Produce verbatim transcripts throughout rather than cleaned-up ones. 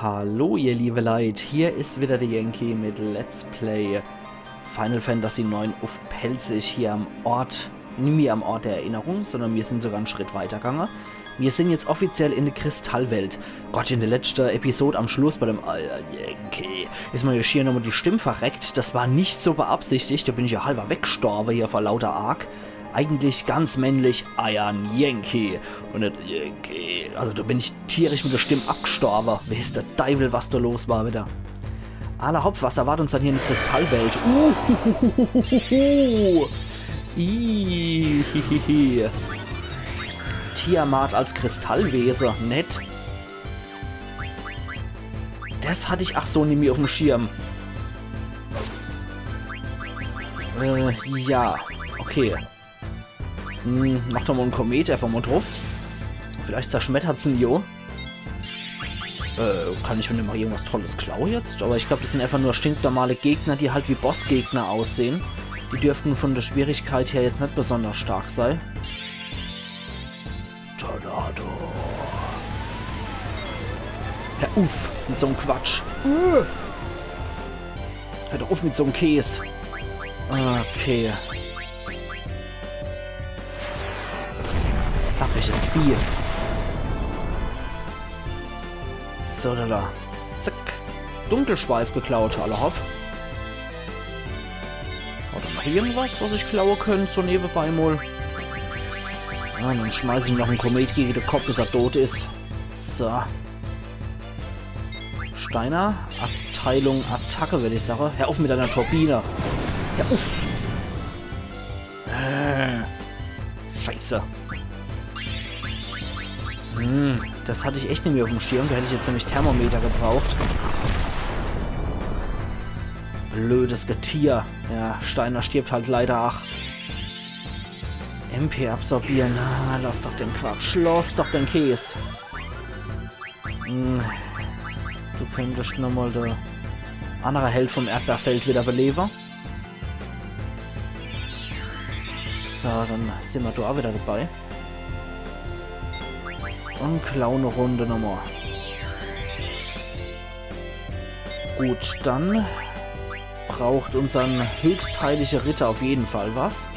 Hallo ihr liebe Leit, hier is wieder de Yankee mit Let's Play Final Fantasy neun uff Pälzisch hier am Ort, nimmi am Ort der Erinnerung, sondern mir sin sogar en Schritt weiter gange. Mir sin jetzt offiziell in de Kristallwelt. Gott, in de letschte Episod am Schluss bei dem Iron Yankee is mer jo schier nochmol die Stimm verreckt. Das war net so beabsichtigt, do bin ich jo halwer weggstorwe hier vor lauter Arg. Eigentlich ganz männlich Iron Yankee un net Yankee. Also do bin ich tierisch mit de Stimm abgstorwe. Weeß de Deiwel, was do los war wieder. Alla hopp, was erwart uns dann hier in de Kristallwelt? Uhuhuhuhu. Ihihihi. Tiamat als Kristallwese, nett. Das hatt ich ach so nimmi uffm Schirm. Äh, ja. Okay. Hm, mach doch mol en Komet einfach mol druff. Vielleicht zerschmettert's en jo. Äh, kann ich vun dem noch irgendwas Tolles klaue jetzt? Awwer ich glaab, das sin einfach nur stinknormale Gegner, die halt wie Bossgegner aussehn. Die dürften vun de Schwierigkeit her jetzt net besonders stark sei. Tornado. Hör uff mit so'm Quatsch. Äh. Hör doch uff mit so'm Käs. Okay. Dappisches Vieh. So, do, do. Zack. Dunkelschweif geklaut, alla hopp. Hat er noch irgendwas, was ich klaue könnt, so newebei mol? Ah, dann schmeiß ich em noch en Komet gege de Kopp, bis er dot is. So. Steiner, Abteilung Attacke, würd ich sage. Hör uff mit deiner Turbine. Hör uff. Äh, Scheiße. Hm, das hatt ich echt nimmi uffm Schirm. Do hätt ich jetzt nämlich Thermometer gebraucht. Blödes Getier. Ja, Steiner stirbt halt leider ach. M P absorbieren. Ah, lass doch den Quatsch. Lass doch den Käs. Hm. Du könntest nochmol de annere Held vum Erdbeerfeld wieder belewe. So, dann sin mer do ach wieder debei. Un klaue e Runde nochmol. Gut, dann braucht unsern höchstheiligen Ritter auf jeden Fall was.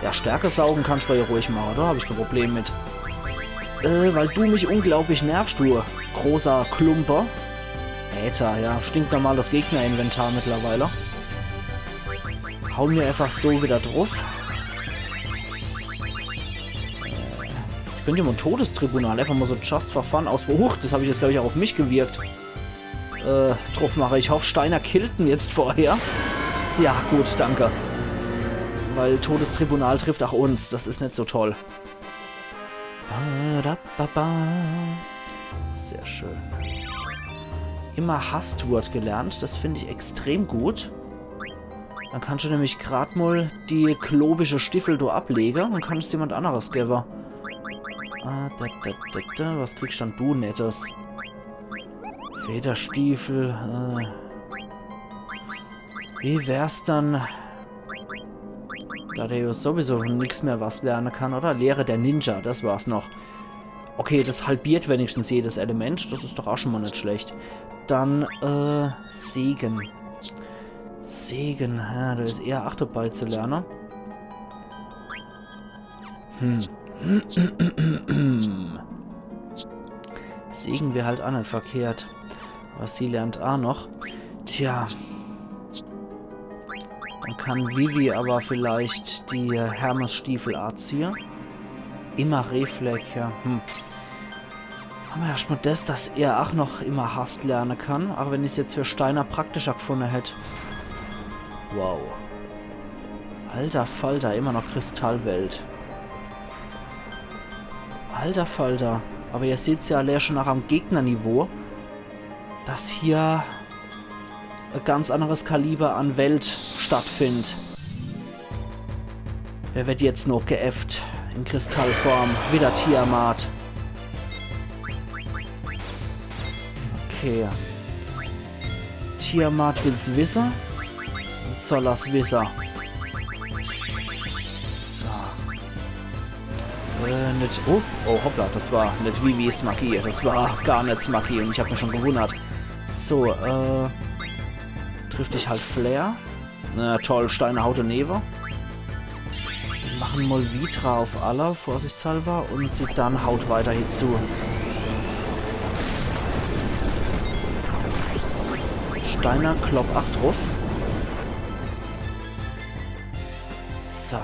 Ja, Stärke saugen kannst du ja ruhig mache, do hab ich kein Problem mit. Äh, weil du mich unglaublich nervst, du großer Klumpe. Äther, ja, stinknormales Gegnerinventar mittlerweile. Hauen mir einfach so wieder druff. Äh, ich könnt ja mol Todestribunal einfach mol so just for fun aus... Huch, das hab ich jetzt, glaub ich, auch auf mich gewirkt. Äh, druff mache. Ich hoff, Steiner killt en jetzt vorher. Ja, gut, danke. Weil Todestribunal trifft auch uns. Das is net so toll. Ba, da, ba, ba. Sehr schön. Immer hasst Wort gelernt. Das find ich extrem gut. Dann kannst du nämlich grad mol die klobische Stiefel do ablege und kannst jemand anderes gebe. Ah, da, da, da, da. Was kriegst dann du Nettes? Federstiefel, äh. Wie wär's dann? Da der ja sowieso nix mehr was lerne kann, oder? Lehre der Ninja, das war's noch. Okay, das halbiert wenigstens jedes Element. Das is doch auch schon mol net schlecht. Dann, äh, Segen. Segen, ja, do is eher achte beizulerne. Hm. Segen wär halt auch net verkehrt. Was sie lernt auch noch. Tja. Dann kann Vivi aber vielleicht die Hermes-Stiefel anziehe. Immer Reflex, ja. Hm. Hammer erscht mol das, dass er auch noch immer hasst lerne kann, auch wenn ich's jetzt für Steiner praktischer gefunde hätt. Wow. Alter Falter, immer noch Kristallwelt. Alter Falter. Aber ihr seht's ja allein schon nach am Gegnerniveau, dass hier e ganz anderes Kaliber an Welt stattfindt. Wer wird jetzt noch geäfft? In Kristallform. Wieder Tiamat. Okay. Tiamat will's wisse. Und soll er's wisse. So. Äh, Net, oh, oh, hoppla, das war net Vivis Magie, das war Garnets Magie und ich hab mich schon gewundert. So, äh, trifft dich halt Flare. Na toll, Steiner haut denewe. Mache mol Vitra uff alle, vorsichtshalber, und Zidane haut weiter hie zu. Steiner klopp ach druff. So.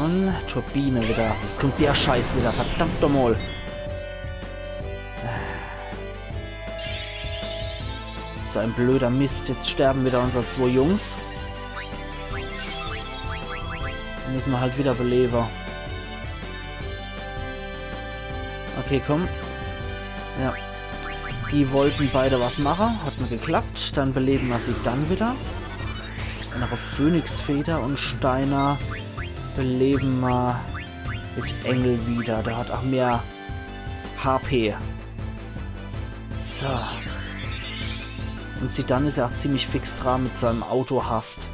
Und Turbine wieder. Jetzt kommt der Scheiß wieder. Verdammt nochmol. So ein blöder Mist. Jetzt sterben wieder unsere zwei Jungs. Müssen wir halt wieder beleben. Okay, komm. Ja. Die wollten beide was machen. Hat mir geklappt. Dann beleben wir Zidane wieder. Noch Phönixfeder und Steiner beleben wir mit Engel wieder. Der hat auch mehr H P. So. Und Zidane ist ja auch ziemlich fix dran mit seinem Autohast.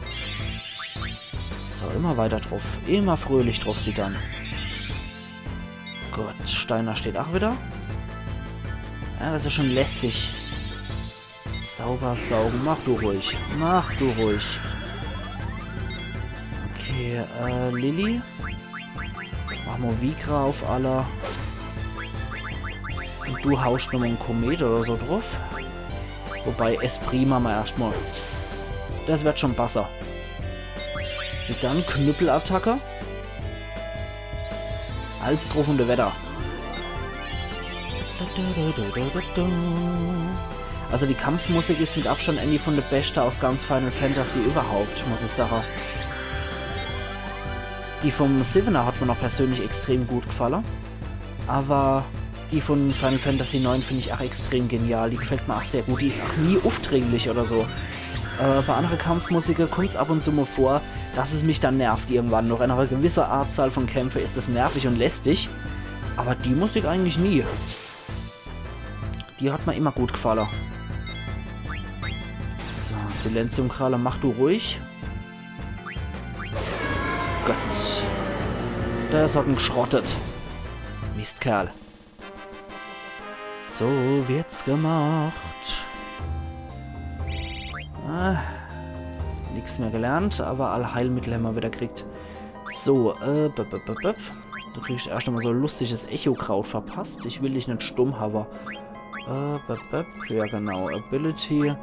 So, immer weiter drauf. Immer fröhlich drauf, Zidane. Gut, Steiner steht auch wieder. Ja, das ist schon lästig. Zaubersaugen, mach du ruhig. Mach du ruhig. Okay, äh, Lilly. Mach mol Vitra uff alle. Und du hauscht nochmol en Komet oder so druff. Wobei, Esprit mache mer erscht mol. Das wird schon besser. Zidane Knüppelattacke. Als druff und weiter. Also die Kampfmusik ist mit Abstand eine von de beste aus ganz Final Fantasy überhaupt, muss ich sagen. Die vom Siebener hat mir noch persönlich extrem gut gefallen. Aber die von Final Fantasy neun finde ich auch extrem genial. Die gefällt mir auch sehr gut. Die ist auch nie aufdringlich oder so. Äh, bei anderen Kampfmusiken kommt es ab und zu mal vor, dass es mich dann nervt irgendwann. Nach einer gewissen Anzahl von Kämpfen ist es nervig und lästig. Aber die Musik eigentlich nie. Die hat mir immer gut gefallen. So, Silentium-Kralle, mach du ruhig. Gut. Das hat en geschrottet. Mistkerl. So wird's gemacht. Ah, nix mehr gelernt, aber all Heilmittel hämmer wieder gekriegt. So, äh, bip, bip, bip, bip. Du kriegst erscht emol so e lustiges Echo-Kraut verpasst. Ich will dich net stumm hawe. Äh, bip, bip. Ja, genau. Ability.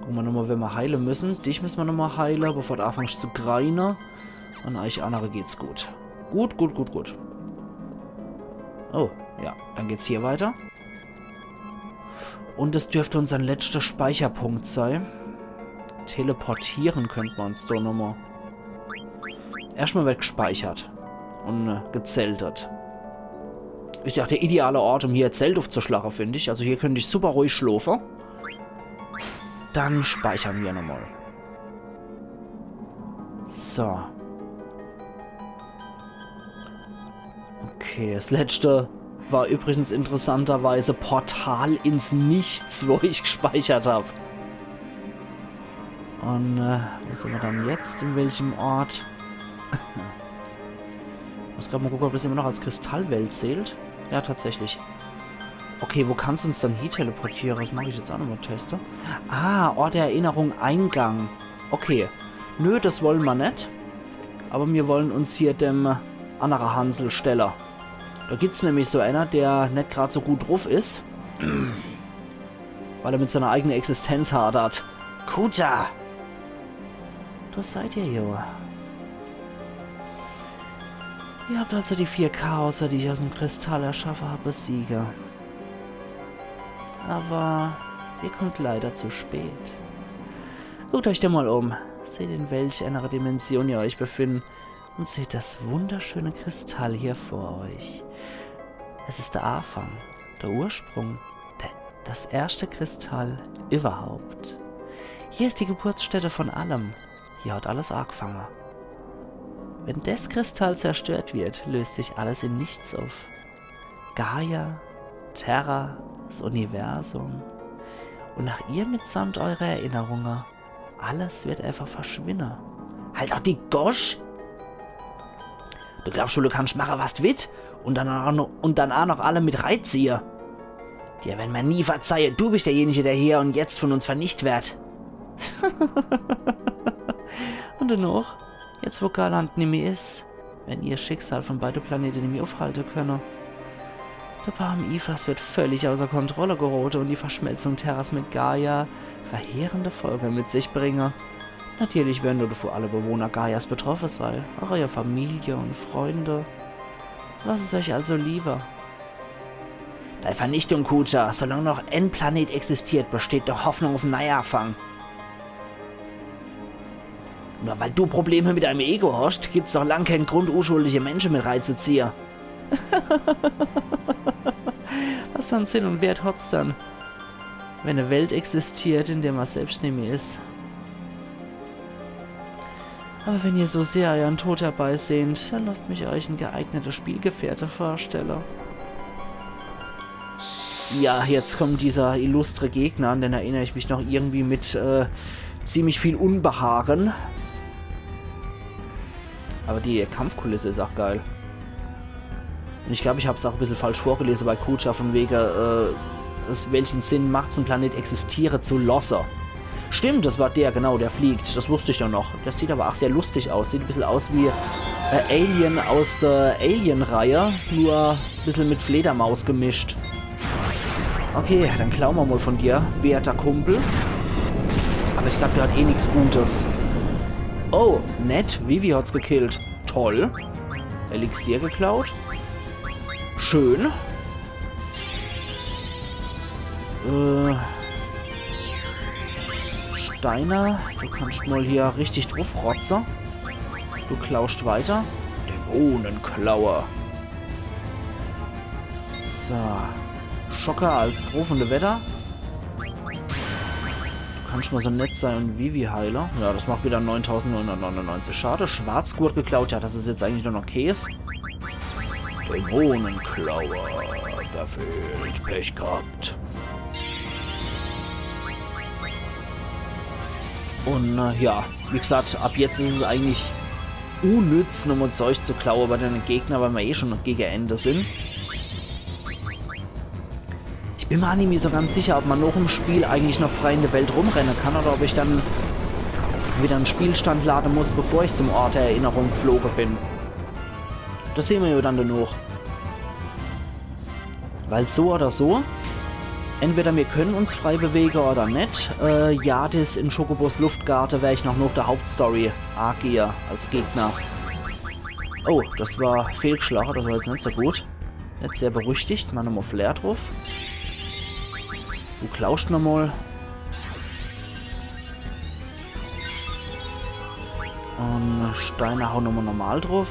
Gucke mer nochmol, wen mer heile müssen. Dich müssen mer nochmol heile, bevor du anfängst zu greine. Und euch annere geht's gut. Gut, gut, gut, gut. Oh, ja. Dann geht's hier weiter. Und es dürft unser letzter Speicherpunkt sei. Teleportiere könnt mer uns do nochmol. Erscht mol werd gespeichert. Und, äh, gezeltet. Is ja ach der ideale Ort, um hier e Zelt uffzuschlache, find ich. Also hier könnt ich super ruhig schlofe. Dann speichere mer nochmol. So. Okay, das letzte war übrigens interessanterweise Portal ins Nichts, wo ich gespeichert hab. Und, äh, wo sind wir dann jetzt? In welchem Ort? Muss grad mal gucken, ob das immer noch als Kristallwelt zählt. Ja, tatsächlich. Okay, wo kann's uns dann hie teleportiere? Das mag ich jetzt auch nochmal teste. Ah, Ort der Erinnerung, Eingang. Okay. Nö, das wollen mer net. Aber mir wollen uns hier dem annere Hansel stelle. Da gibt's nämlich so einer, der net grad so gut druff is. Weil er mit seiner eigenen Existenz hadert. Kuta! Da seid ihr jo. Ihr habt also die vier Chaoser, die ich aus dem Kristall erschaffe hab, besiege. Aber ihr kommt leider zu spät. Guckt euch doch mal um. Seht, in welch einer Dimension ihr euch befindet. Und seht das wunderschöne Kristall hier vor euch. Es ist der Anfang, der Ursprung, der, das erste Kristall überhaupt. Hier ist die Geburtsstätte von allem. Hier hat alles angefangen. Wenn das Kristall zerstört wird, löst sich alles in Nichts auf. Gaia, Terra, das Universum. Und nach ihr mitsamt eure Erinnerungen. Alles wird einfach verschwinden. Halt doch die Gosch! Du glaubst wohl, du kannst mache, was du willst? Und dann auch noch, und dann auch noch alle mit reiziehe? Dir wenn mer nie verzeihe, du bist derjenige, der hier und jetzt von uns vernicht werd. Und dennoch, jetzt wo Galand nimmi is, wenn ihr Schicksal von beide Planete nimmi aufhalte könne. Der Baum Ifas wird völlig außer Kontrolle gerate und die Verschmelzung Terras mit Gaia verheerende Folge mit sich bringe. Natürlich werden dodevon alle Bewohner Gaias betroffen sei, auch eure Familie und Freunde. Was is euch also lieber? Dei Vernichtung, Kuja. Solang noch en Planet existiert, besteht noch Hoffnung auf en Neuanfang. Nur weil du Probleme mit deinem Ego hast, gibt's noch lang keinen Grund, unschuldige Menschen mit reinzuziehen. Was für en Sinn und Wert hat's dann, wenn e Welt existiert, in der man selbst nimmi is? Aber wenn ihr so sehr euren Tod herbeisehnt, dann lasst mich euch en geeignete Spielgefährte vorstellen. Ja, jetzt kommt dieser illustre Gegner, an den erinnere ich mich noch irgendwie mit äh, ziemlich viel Unbehagen. Aber die Kampfkulisse is auch geil. Und ich glaube, ich hab's auch e bissel falsch vorgelese bei Kuja, von wege, äh, es, welchen Sinn macht's, en Planet existiere zu losse? Stimmt, das war der, genau, der fliegt. Das wusste ich doch noch. Der sieht aber auch sehr lustig aus. Sieht e bissel aus wie äh, Alien aus der Alien-Reihe, nur e bissel mit Fledermaus gemischt. Okay, dann klaue mer mal von dir, werter Kumpel. Aber ich glaub, der hat eh nix Gutes. Oh, nett. Vivi hat's gekillt. Toll. Elixier geklaut. Schön. Äh, Steiner, du kannst mal hier richtig druffrotze. Du klaust weiter. Dämonenklaue. So. Schocker als rufende Wetter. Du kannst mal so nett sei und Vivi heile. Ja, das macht wieder neuntausendneunhundertneunundneunzig Schade. Schwarzgurt geklaut. Ja, das is jetzt eigentlich nur noch Käs. Dämonenklaue. Verfehlt. Pech gehabt. Und äh, ja, wie gesagt, ab jetzt is es eigentlich unnütz, nochmal Zeug zu klaue bei den Gegner, weil mer eh schon gege Ende sin. Ich bin mer auch nimmi so ganz sicher, ob man noch im Spiel eigentlich noch frei in der Welt rumrenne kann oder ob ich dann wieder en Spielstand lade muss, bevor ich zum Ort der Erinnerung gefloge bin. Das sehen mer ja dann danach. Weil so oder so, entweder mir können uns frei bewege oder net, äh, Jadis in Chocobos Luftgarte wer ich noch nach der Hauptstory agehe als Gegner. Oh, das war fehlgeschlagen, das war jetzt net so gut. Net sehr berüchtigt, mach nochmal Flair drauf. Du klaust nochmal. Und Steiner hauen nochmal normal drauf.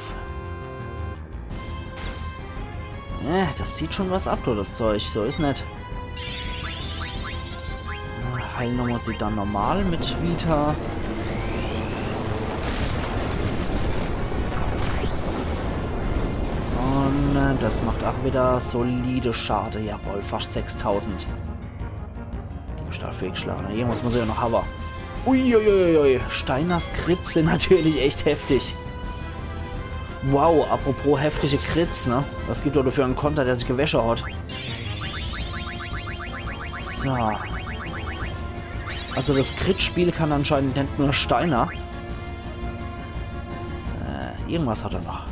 Äh, das zieht schon was ab, du, das Zeug. So is net. Heilen nochmal sie dann normal mit Vita. Und äh, das macht auch wieder solide Schade. Jawohl, fast sechstausend. Diebstahl fehlgeschlagen. Irgendwas muss er ja noch haben. Uiuiuiui. Steiners Crits sind natürlich echt heftig. Wow, apropos heftige Crits, ne? Was gibt er dafür en Konter, der sich gewäsche hat? So. Also das Crit-Spiel kann anscheinend net nur Steiner. Äh, irgendwas hat er noch.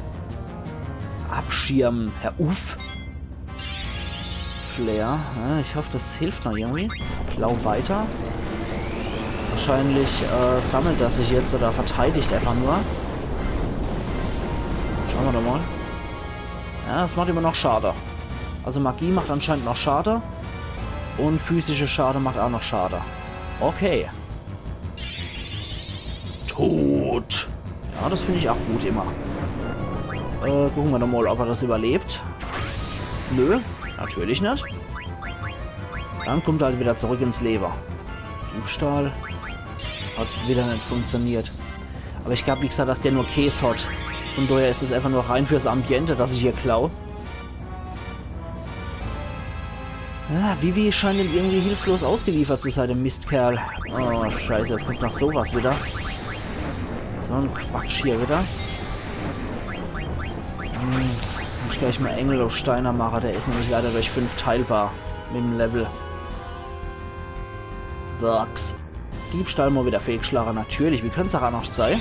Abschirmen, Herr Uff. Flair. Ja, ich hoffe, das hilft noch irgendwie. Klau weiter. Wahrscheinlich äh, sammelt er sich jetzt oder verteidigt einfach nur. Schauen wir doch mal. Ja, es macht immer noch Schade. Also Magie macht anscheinend noch Schade. Und physische Schade macht auch noch Schade. Okay. Tot. Ja, das finde ich auch gut immer. Äh, gucken wir doch mal, ob er das überlebt. Nö, natürlich net. Dann kommt er halt wieder zurück ins Leben. Diebstahl. Hat wieder net funktioniert. Aber ich glaub, wie gesagt, dass der nur Käs hat. Von daher is es einfach nur rein fürs Ambiente, dass ich hier klau. Ah, Vivi scheint ihm irgendwie hilflos ausgeliefert zu sein, dem Mistkerl. Oh, scheiße, es kommt noch sowas wieder. So en Quatsch hier wieder. Muss ich gleich mol Engel uff Steiner mache, der is nämlich leider durch fünf teilbar mit em Level. Werks. Diebstahl mol wieder fehlgeschlage, natürlich. Wie könnt's ach annerscht sei?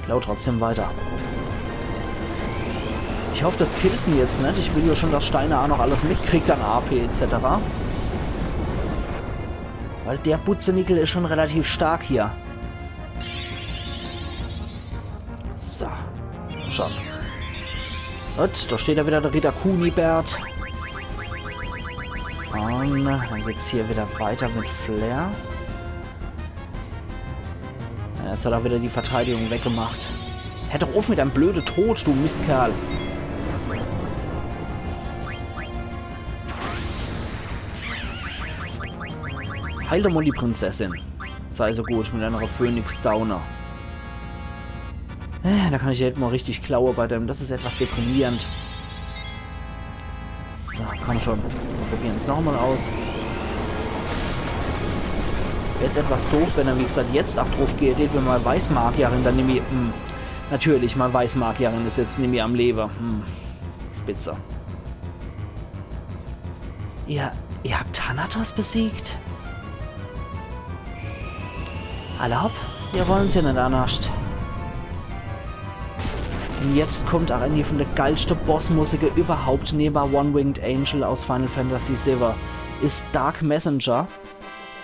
Klau trotzdem weiter. Ich hoff, das killt en jetzt net. Ich will jo schon, dass Steiner ach noch alles mitkriegt an A P et cetera. Weil der Butzenickel is schon relativ stark hier. So. Gut, da steht er wieder, der Ritter Kunibert. Und dann geht's hier wieder weiter mit Flair. Ja, jetzt hat er wieder die Verteidigung weggemacht. Hör doch uff mit deinem blöde Tod, du Mistkerl. Heil doch mol die Prinzessin. Sei so gut mit einer Phönix-Daune. Äh, da kann ich jetzt mol richtig klaue bei dem. Das is etwas deprimierend. So, komm schon. Wir probieren's nochmol aus. Wär jetzt etwas doof, wenn er, wie gesagt, jetzt ach druff geht, wenn mei Weißmagierin dann nimmi, hm, natürlich, mei Weißmagierin is jetzt nimmi am Lewe. Hm, spitze. Ihr, ihr habt Thanatos besiegt? Alla hopp, wir wollen's jo net annerscht. Und jetzt kommt ach eine von de geilschte Bossmusike überhaupt, nebe One-Winged Angel aus Final Fantasy siwwe, is Dark Messenger.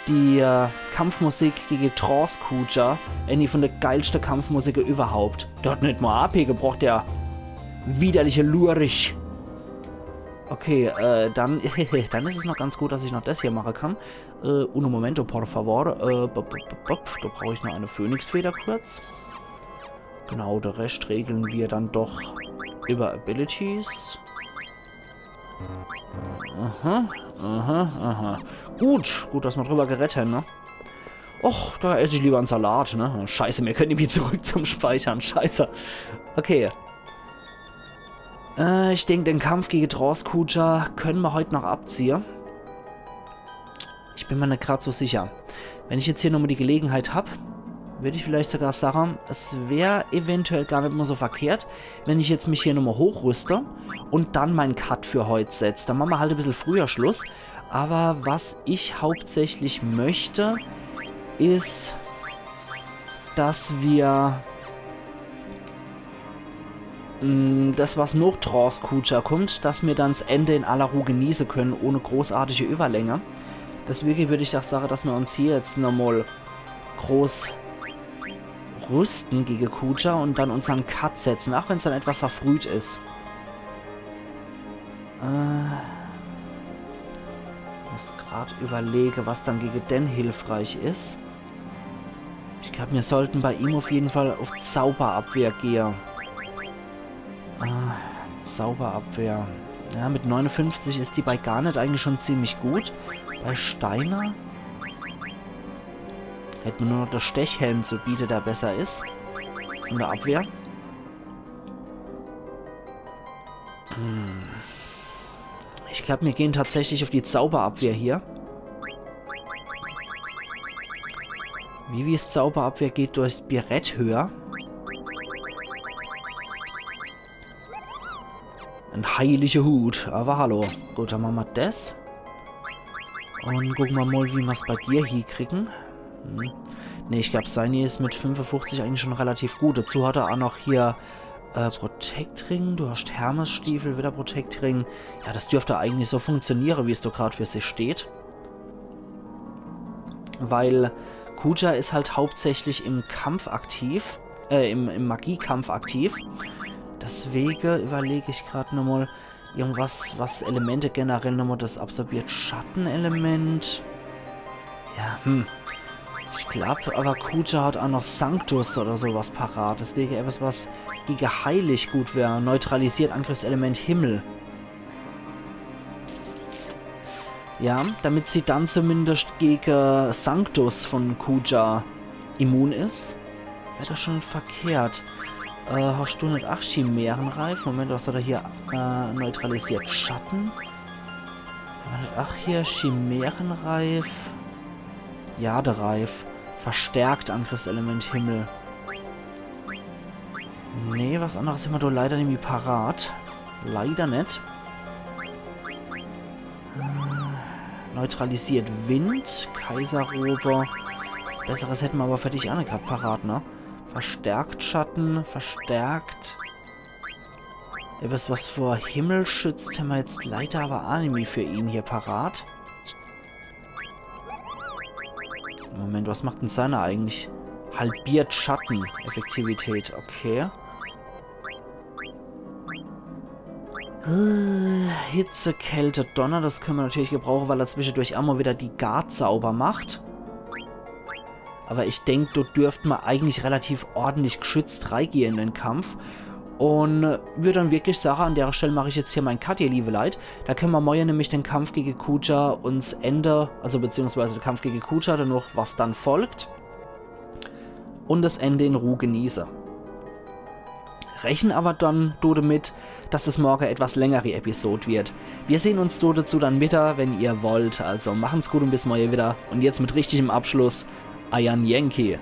Die, äh, Kampfmusik gege Trance Kuja, eine von de geilschte Kampfmusike überhaupt. Der hat net mol A P gebrocht, der widerliche Lurich. Okay, äh, dann, dann is es noch ganz gut, dass ich noch das hier mache kann. Äh, uno momento, por favor. Äh, bop, bop, bop, bop. Da brauch ich noch eine Phönixfeder kurz. Genau, de Rescht regle mer dann doch über Abilities. Aha, aha, aha. Gut, gut, dass mer drüber geredt hen, ne? Och, da ess ich lieber en Salat, ne? Scheiße, mir können irgendwie zurück zum Speichern. Scheiße. Okay. Äh, ich denk, den Kampf gege Trance Kuja können mer heut noch abziehe. Ich bin mer net grad so sicher. Wenn ich jetzt hier nochmol die Gelegenheit hab, würd ich vielleicht sogar sage, es wär eventuell gar net mol so verkehrt, wenn ich jetzt mich hier nochmol hochrüste und dann mein Cut für heut setz. Dann mache mer halt e bissel früher Schluss. Aber was ich hauptsächlich möchte, is, dass mer, mm, das, was noch Trance Kuja kommt, dass mer dann s Ende in aller Ruh genieße können, ohne großartige Überlänge. Deswege würd ich doch sage, dass mer uns hier jetzt nochmol groß rüste gege Kuja und dann unsern Cut setzen, auch wenn's dann etwas verfrüht is. Äh, muss grad überlege, was dann gege den hilfreich is. Ich glaub, mir sollten bei ihm auf jeden Fall auf Zauberabwehr gehe. Äh, Zauberabwehr. Ja, mit neunundfünfzig is die bei Garnet eigentlich schon ziemlich gut. Bei Steiner hätt mer nur noch de Stechhelm zu biete, der besser is. Von der Abwehr. Hm. Ich glaub, mir gehen tatsächlich auf die Zauberabwehr hier. Vivis Zauberabwehr geht durchs Birett höher. En heilige Hut, aber hallo. Gut, dann mache mer das. Und gucke mer mol, wie mer's bei dir hiekriegen. Hm. Nee, ich glaub, seini is mit fünfundfünfzig eigentlich schon relativ gut. Dazu hat er auch noch hier, äh, Protect-Ring. Du hast Hermes-Stiefel, wieder Protect-Ring. Ja, das dürft eigentlich so funktioniere, wie's do grad für sich steht. Weil Kuja is halt hauptsächlich im Kampf aktiv, äh, im, im Magiekampf aktiv. Deswege überleg ich grad nochmol irgendwas, was Elemente generell nochmol das absorbiert. Schattenelement. Ja, hm. Ich glaub, aber Kuja hat auch noch Sanctus oder sowas parat. Deswege etwas, was gege Heilig gut wär. Neutralisiert Angriffselement Himmel. Ja, damit sie dann zumindest gege Sanctus von Kuja immun is. Wär das schon verkehrt. Äh, hast du net ach Chimärenreif? Moment, was hat er hier? Äh, neutralisiert Schatten. Moment, ach hier, Chimärenreif. Jadereif. Verstärkt Angriffselement Himmel. Nee, was anneres hämmer do leider nimmi parat. Leider net. Äh, neutralisiert Wind, Kaiserrobe. Was Besseres hätte mer awwer für dich aa net grad parat, ne? Verstärkt Schatten, verstärkt. Etwas, was vor Himmel schützt, hämmer jetzt leider awwer aa nimmi für ihn hier parat. Moment, was macht denn seiner eigentlich? Halbiert Schatten-Effektivität, okay. Äh, Hitze, Kälte, Donner, das könne mer natürlich gebrauche, weil er zwischedurch aa mol wieder die Gaarzauber macht. Awwer ich denk, do dürft mer eigentlich relativ ordentlich geschützt reigehe in den Kampf. Un würd dann wirklich sage, an dere Stell mach ich jetzt hier mein Cut, ihr liewe Leit. Do könne mer morje nämlich den Kampf gege Kuja uns Ende, also beziehungsweise der Kampf gege Kuja, danach was dann folgt. Un das Ende in Ruh genieße. Rechne awwer dann do demit, dass es morje etwas längere Episod wird. Mir sehn uns do dazu dann wieder, wenn ihr wollt. Also machen's gut un bis morje wieder. Un jetzt mit richtigem Abschluss, eiern Yankee.